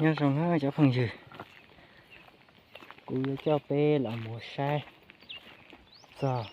Nyob zoo na cov phooj ywg, kuv yuav coj peb los mus saib txog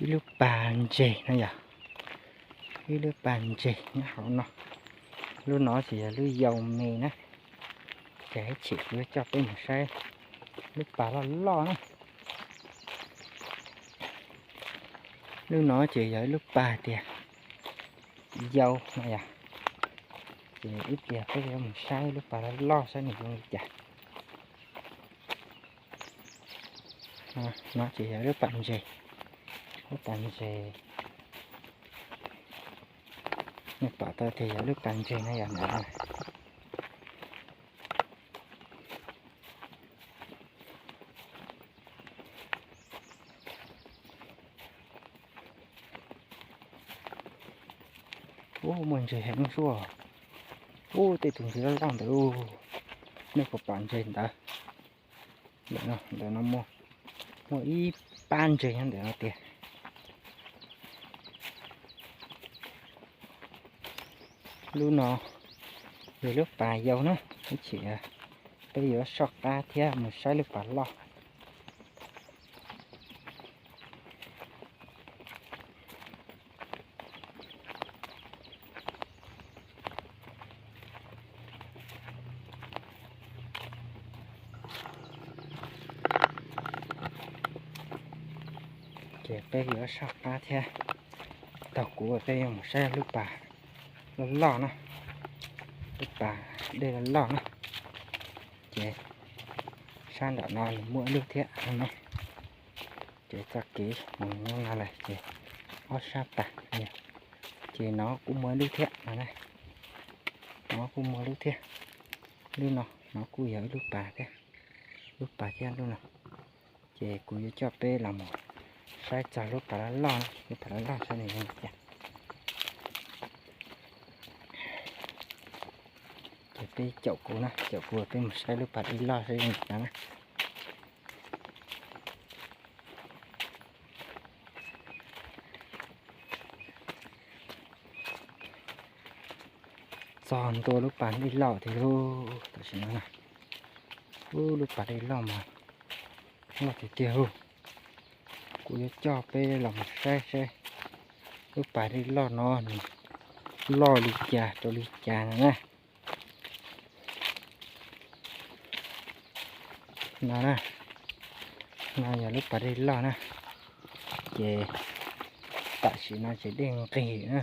ib lub pas ntses no yom. Ib lub pas ntses nyob hauv no. Lub no ces yog lub yau me na. Ces ib chim kuv yuav coj peb mus saib lub pas loj loj na. Lub no ces yog ib lub pas tias yau no yom. Ces ib pliag peb yuav mus saib lub pas loj loj saib nws zoo li cas. No ces yog lub pas ntses, lub pas ntses. Nej pom tau tias yog lub pas ntses no yom. Ub, muaj ntses heev zuaj. Ub, tej tus ntses loj loj ntawd. Nej puas pom ntses ntawd? Ntawm no, ntawm no muaj, muaj ib pab ntses nyob ntawm no tiag. Lub no yog lub pas yau na, ib chim peb yuav soj qab thiab mus saib lub pas loj. Ces peb yuav soj qab thiab, taug kuv peb yuav mus saib lub pas loj loj na, lub pas dej loj loj na. Ces sab nram no nws muaj ib lub thiab no. Ces txoj kev mus nyob no lawm ces ob sab pas, ces no kuj muaj ib lub thiab no. No kuj muaj lub thiab, lub no, no kuj yog ib lub pas thiab, lub pas thiab lub no. Ces kuv yuav coj peb los mus saib txog lub pas loj loj na, lub pas loj loj saib nws zoo li cas. Ces peb caum kuv na, caum kuv peb mus saib lub pas dej loj saib zoo li cas na. Txog ntua lub pas dej loj tiag lauj, tam sim no na. Ub, lub pas dej loj mas loj tiag tiag lauj. Kuv yuav coj peb los mus saib saib lub pas dej loj no nws loj li cas rau li cas no na. No na, no yog lub pas dej loj na. Ces tam sim no ces dej nqig na,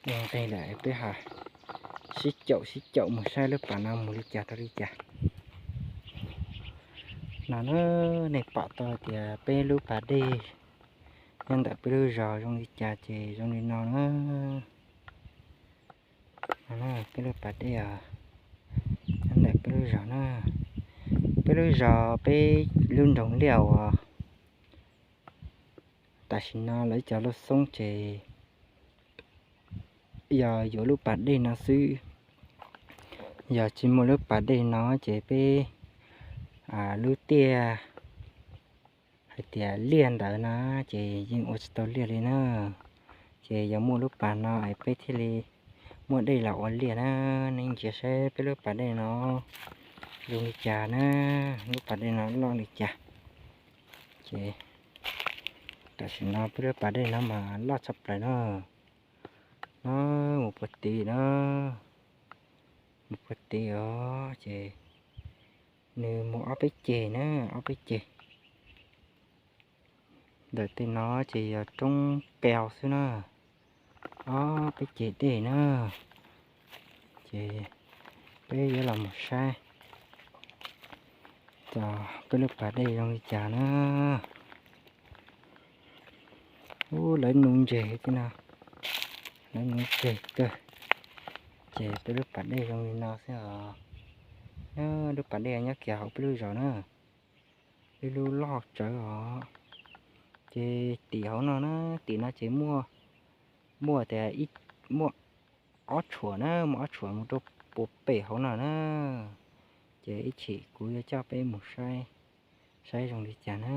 dej nqig lawm peb ho sib caum sib caum mus saib lub pas no mus li cas rau li cas. No na, nej pom tau tias peb lub pas dej nyob ntawm peb lub zos zoo li cas ces zoo li no na. Peb lub pas dej nyob ntawm peb lub zos na. Peb lub zos peb lub nroog Liaj uas tam sim no lawv cov lub xoob ces yog yuav lub pas dej no xwb. Yog tsis muaj lub pas dej no ces peb lub tiaj hais tias liaj ntawd na ces yeej ua tsis tau liaj li na. Ces yog muaj lub pas no es peb thiaj li muaj dej los ua liaj na. Nej ntsia saib peb lub pas dej no zoo li cas na, lub pas dej no loj li cas. Ces tam sim no peb lub pas dej no mas loj tshaj plaws na. No mus puag tid na, mus puag tid os ces nws mus ob peb ceg na, ob peb ceg. Ntawm tej no ces yog roob pes xwb na, ob peb ceg dej na. Ces peb yuav los mus saib txog peb lub pas dej zoo li cas na. Ub, lawv nuv ntses thiab no, lawv nuv ntses kawg. Ces peb lub pas dej zoo li no xwb os. Lub pas dej nyob kiag hauv peb lub zos na, ib lub loj tsawv os. Ces tim hauv no na, tim no ces muaj, muaj tias muaj ob tshuam na, muaj ob tshuam mus rau puag pem hauv no na. Ces ib chim kuv yuav coj peb mus saib, saib zoo li cas na.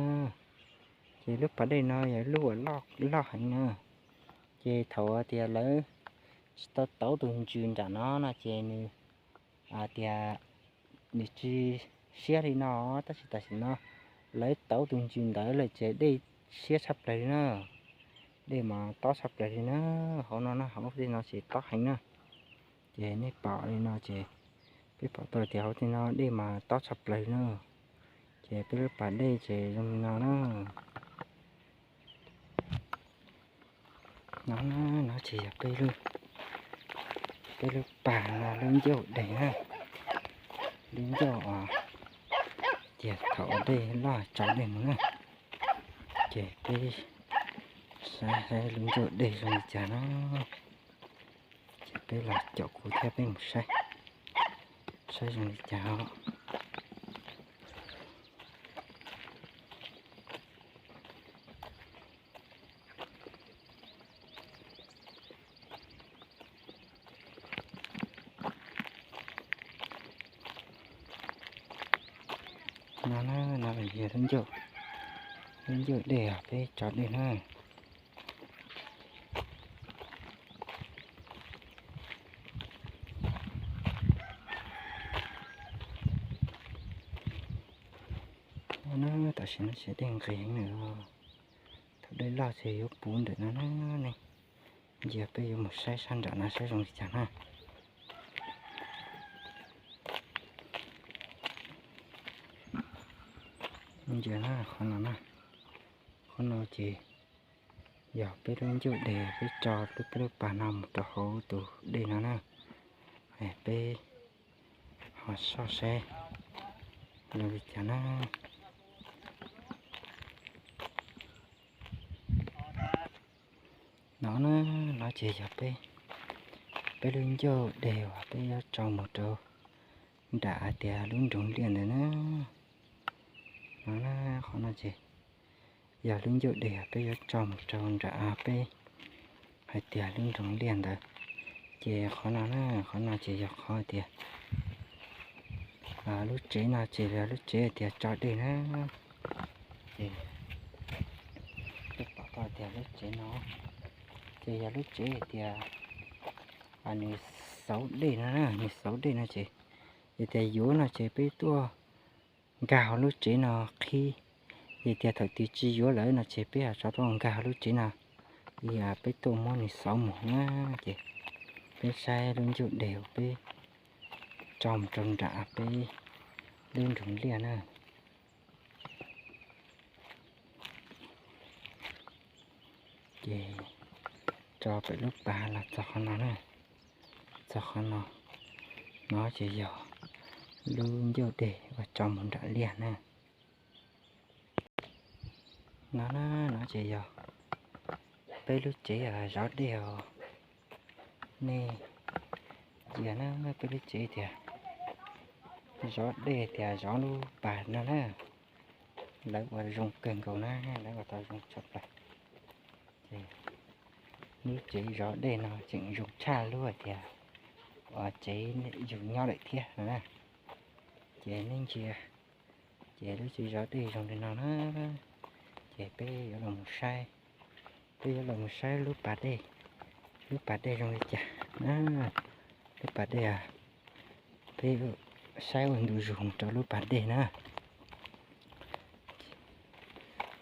Ces lub pas dej no yog lub uas loj heev na. Ces thaum tias lawv tsis tau tauv tus ntsws nram no no ces nws tias nws tsis siab li no, tab sis tam sim no lawv tauv tus ntsws ntawd lawm ces dej siab tshaj plaws li na. Dej mas tob tshaj plaws li na. Hauv no na, hauv tej no ces tob heev na. Ces nej pom li no ces peb pom tau tias hauv tej no dej mas tob tshaj plaws li na. Ces peb lub pas dej ces zoo li no na. No, no ces yog peb, peb lub pas no lub ncauj dej na. Lub ncauj uas tias thaum dej loj tso dej mus na. Ces peb saib saib lub ncauj dej zoo li cas no. Ces peb los caum kuv thiab peb mus saib, saib zoo li cas os. No na, no yog lub ncauj, lub ncauj dej os, peb tso dej na. Tam sim no ces dej nqis heev na. Thaum dej loj ces yuav puv ntawm no na. Ntsia peb yuav mus saib sab nram no saib zoo li cas na. Ntsia na, qhov no na, qhov no ces yog peb lub ncauj dej, peb tso peb lub pas no mus rau hauv tus dej no na. Peb ho soj saib zoo li cas na. No na, no ces yog peb, peb lub ncauj dej uas peb yuav tso mus rau nram hais tias lub nroog liaj ntawd na. No na, qhov no ces yog lub ncauj dej peb yuav tso mus rau nram peb hais tias lub nroog liaj ntawd. Ces qhov no na, qhov no ces yog qhov tias lub tsev no ces yog lub tsev tias tso dej na. Ces peb pom tau tias lub tsev no ces yog lub tsev tias nws xauv dej no na, nws xauv dej no ces yog tias yuav no ces peb tuaj nkag hauv lub tsev no qhib. Yog tias thaum twg tsis yuav lawm no ces peb ho tso tuaj nkag hauv lub tsev no, peb tuaj muab nws xauv mus na. Ces peb saib lub ncauj dej uas peb tso mus rau nram peb lub nroog liaj na. Ces tso pem lub pas los txog qhov no na, txog qhov no, no ces yog lub ncauj dej uas tso mus nram liaj na. No na, no ces yog peb lub tsev zov dej os. Nej ntsia na, peb lub tsev tias zov dej tias zov lub pas no na, lawv ua zoo kawg nkaus na, lawv ua tau zoo tshaj plaws. Ces lub tsev zov dej no tseem zoo tshaj lub hais tias uas tsev yus nyob lawm thiab no na. Ces nej ntsia, ces lub tsev zov dej zoo li no na. Ces peb yuav los mus saib, peb yuav los mus saib lub pas dej, lub pas dej zoo li cas na. Lub pas dej, peb saib ua ntu zus rau lub pas dej na.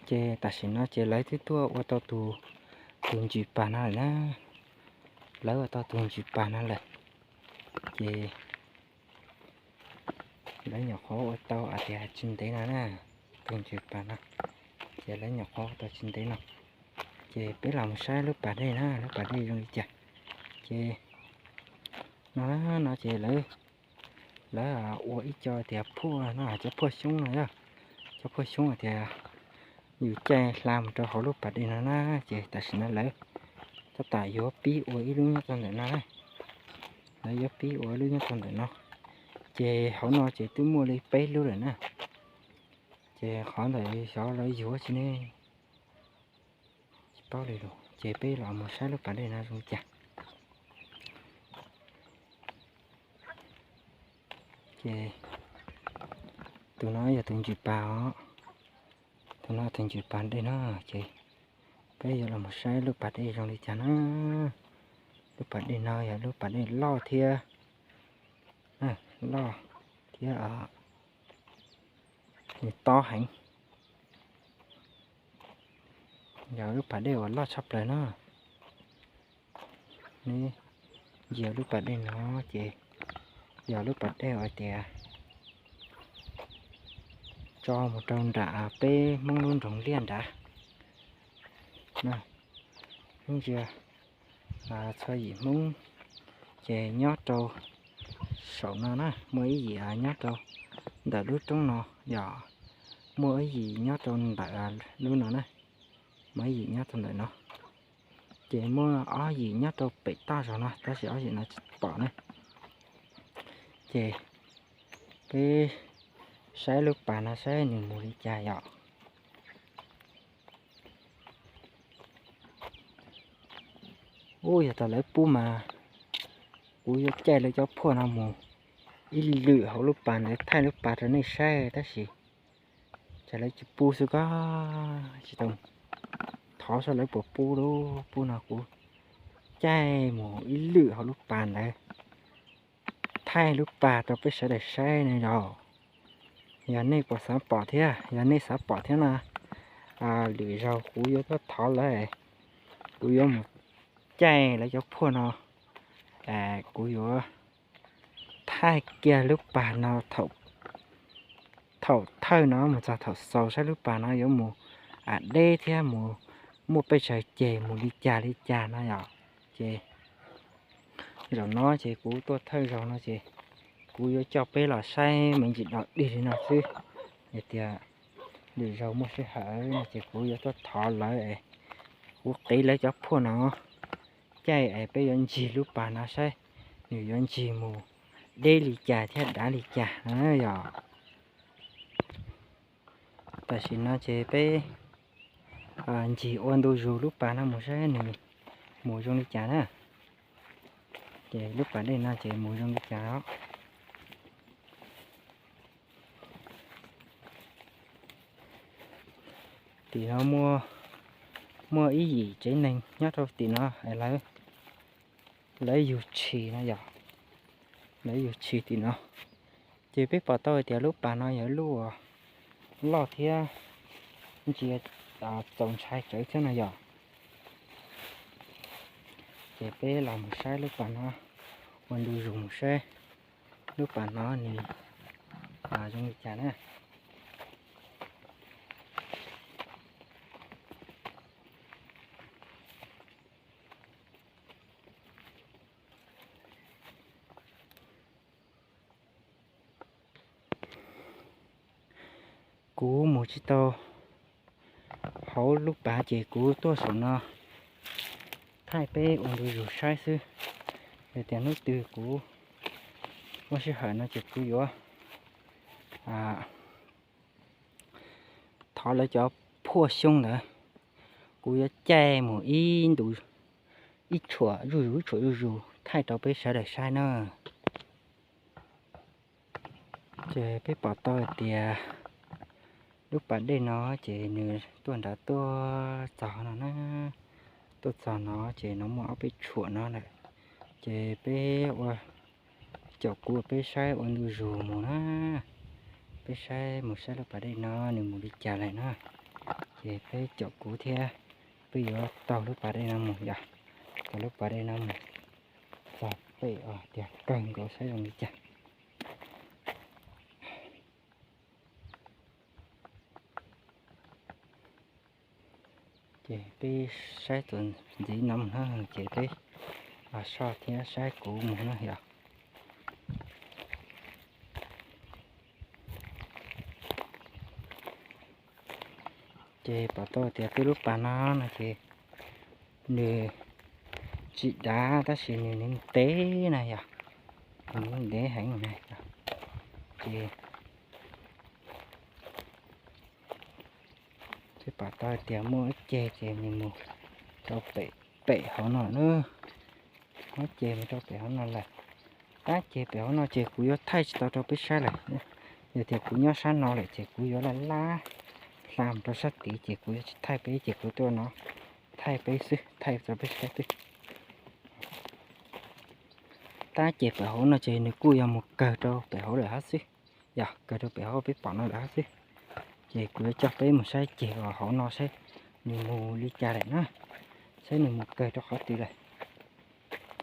Ces tam sim no ces lawv twb tuaj ua tau tus, tus ntsis pas no lawm na. Lawv ua tau tus ntsis pas no lawm. Ces lawv nyuam qhuav ua tau hais tias tsis ntev no na, tus ntsis pas no, ces lawv nyuam qhuav ua tau tsis ntev no. Ces peb los mus saib lub pas dej na, lub pas dej zoo li cas. Ces no, no ces lawv, lawv ua ib co tias phuaj no, cov phuaj xyoob no yog, cov phuaj xyoob tias yus caij hla mus rau hauv lub pas dej no na. Ces tam sim no lawv tab tom yuav pib ua ib lub nyob rau ntawm no na. Lawv yuav pib ua ib lub nyob rau ntawm no. Ces hauv no ces twb muaj li peb lub lawm na. Ces qhov ntawd xyov lawv yuav tsis ne, tsis paub li lawm. Ces peb los mus saib lub pas dej no zoo li cas. Ces tus no yog tus ntsis pas os. Tus no tus ntsis pas dej no. Ces peb yuav los mus saib lub pas dej zoo li cas na. Lub pas dej no yog lub pas dej loj thiab, loj thiab nws tob heev. Yog lub pas dej uas loj tshaj plaws no. Neb ntsia lub pas dej no ces yog lub pas dej uas tias tso mus rau nram peb Hmoob lub nroog Liaj nrad. Ntsia, txhua yim Hmoob ces nyob rau saum no na, muaj ib yim nyob rau ntawm lub roob no, yog muaj ib yim nyob rau ntawm lub no na, muaj ib yim nyob rau ntawm no, ces muaj ob yim nyob rau pem toj zog no tab sis ob yim no tsis pom na. Ces peb saib lub pas no saib nws mus li cas yom. Ub, yog tau lawv pub mas kuv yuav caij lawv cov phuaj no mus ib lwm hauv lub pas ntawd thaij lub pas rau nej saib tab sis cas lawv tsis pub xwb ko, tsis tau thov saib lawv puas pub lub pub no kuv caij mus ib lwm hauv lub pas ntawd thaij lub pas rau peb sawv daws saib no yog. Yog nej puas xav pom thiab, yog nej xav pom thiab no, lwm zaug kuv yuav tuaj thov lawv, kuv yuav mus caij lawv cov phuaj no, kuv yuav thaij kiag lub pas no thaum thawj no mus txog thaum xaus saib lub pas no yuav mus deb thiab mus muaj pej tsawg ceg mus li cas li cas no yom. Ces zaum no ces kuv tuaj thawj zaug no ces kuv yuav coj peb los saib me ntsis do dig li no xwb. Hais tias lwm zaug muaj sij hawm no ces kuv yuav tuaj thov lawv, kuv qiv lawv cov phuaj no caij es peb yuav ntsig lub pas no saib nws yuav ntsig mus deb li cas thiab dav li cas no yom. Tam sim no ces peb ncig ua ntu zus lub pas no mus saib nws mus zoo li cas na. Ces lub pas dej no ces mus zoo li cas os. Tim no muaj ib yim tsev neeg nyob rau tim no, lawv yug tshis no yog, lawv yug tshis tim no. Ces peb pom tau hais tias lub pas no yog lub loj thiab ntsia txaus ntshai tsawv thiab no yog. Ces peb los mus saib lub pas no, ua ntu zus mus saib lub pas no nws zoo li cas na. Kuv mus tsis tau hauv lub pas ces kuv tuaj saum no thaij peb ua ntu zus saib xwb. Yog tias hnub twg kuv muaj sij hawm no ces kuv yuav thov lawv cov phuaj xyoob ntawd, kuv yuav caij mus ib ntu, ib tshuam zuj zus ib tshuam zuj zus thaij rau peb sawv daws saib na. Ces peb pom tau hais tias lub pas dej no ces nws tuaj nrad tuaj txog no na, tuaj txog no ces no muaj ob peb tshuam no lawm. Ces peb ua, caum kuv peb saib ua ntu zus mus na, peb saib mus saib lub pas dej no nws mus li cas lawm na. Ces peb caum kuv thiab peb yuav taug lub pas dej no mus yom, taug lub pas dej no mus txog pem os tias kawg nkaus saib zoo li cas. Ces peb saib txuas ntxiv no mus na, ces peb soj thiab saib kuv mus na yom. Ces pom tau tias peb lub pas no no ces nws tsis dav tab sis nws ntev na yom, nws ntev heev na yom. Ces peb pom tau tias muaj ib ceg ces nws mus rau pem, pem hauv no na, muaj ceg mus rau pem hauv no lawm. Tab ceg pem hauv no ces kuv yuav thaij tsis tau rau peb saib lawm. Yog tias kuv nyob sab no lawm ces kuv yuav laj laj hla mus rau sab tid ces kuv yuav tsis thaij peb ces kuv tuaj no thaij peb xwb, thaij rau peb saib xwb. Tab ceg pem hauv no ces nws kuj yuav mus kawg rau pem hauv lawm hab xwb. Yog kawg rau pem hauv peb pom no lawm hab xwb. Ces kuv yuav coj peb mus saib ceg hauv no saib nws mus li cas lawm na, saib nws mus kawg rau qhov twg lawm.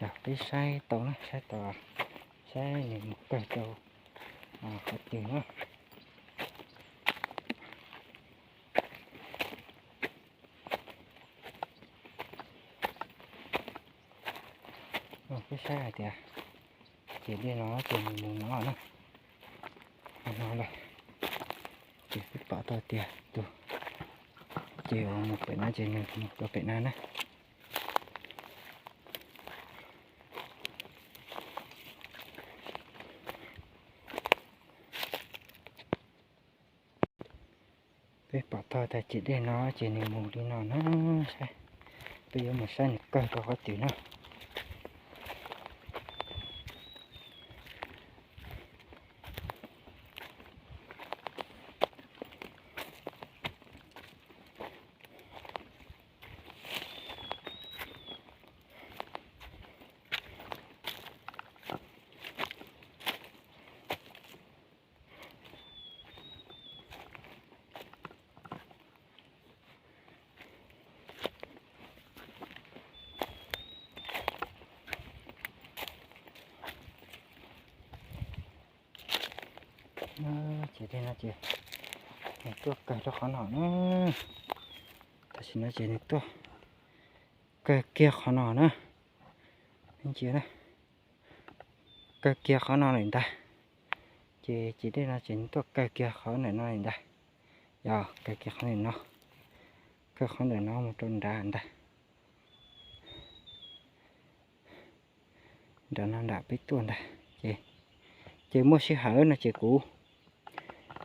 Yog peb saib tau na, saib tau, saib nws mus kawg rau qhov twg na. Peb saib hais tias ces dej no ces nws mus no na, no lawm. Ces peb pom tau tias tus ces mus pem no ces nws mus rau pem no na. Peb pom tau tias ces dej no ces nws mus li no na, saib, peb yuav mus saib nws kawg rau qhov twg na. Ces dej no ces nws tuaj kawg rau qhov no na. Tam sim no ces nws tuaj kawg kiag qhov no na. Kawg kiag qhov no lawm ntag. Ces ces dej no ces nws tuaj kawg kiag qhov ntawm no lawm ntag. Yog kawg kiag qhov ntawm no, kawg qhov ntawm no mus rau nrad ntag. Nram no nram peb tuaj ntag. Ces, ces muaj sij hawm no ces kuv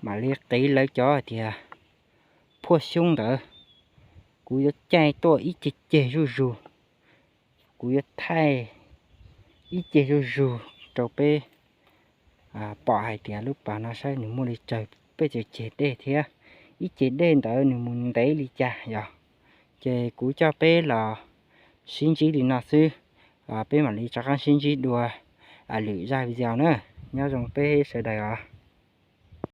mam li qiv lawv cov tias phuaj xyoob ntawd, kuv yuav caij tuaj ib ceg ceg zuj zus, kuv yuav thaij ib ceg zuj zus rau peb pom hais tias lub pas no saib nws muaj li tsawg peb ceg ceg dej thiab ib ceg dej ntawd nws mus ntev li cas yog. Ces kuv coj peb los sib ntsib li no xwb, peb mam li rov qab sib ntsib dua lwm zaj video na. Nyob zoo peb sawv daws os.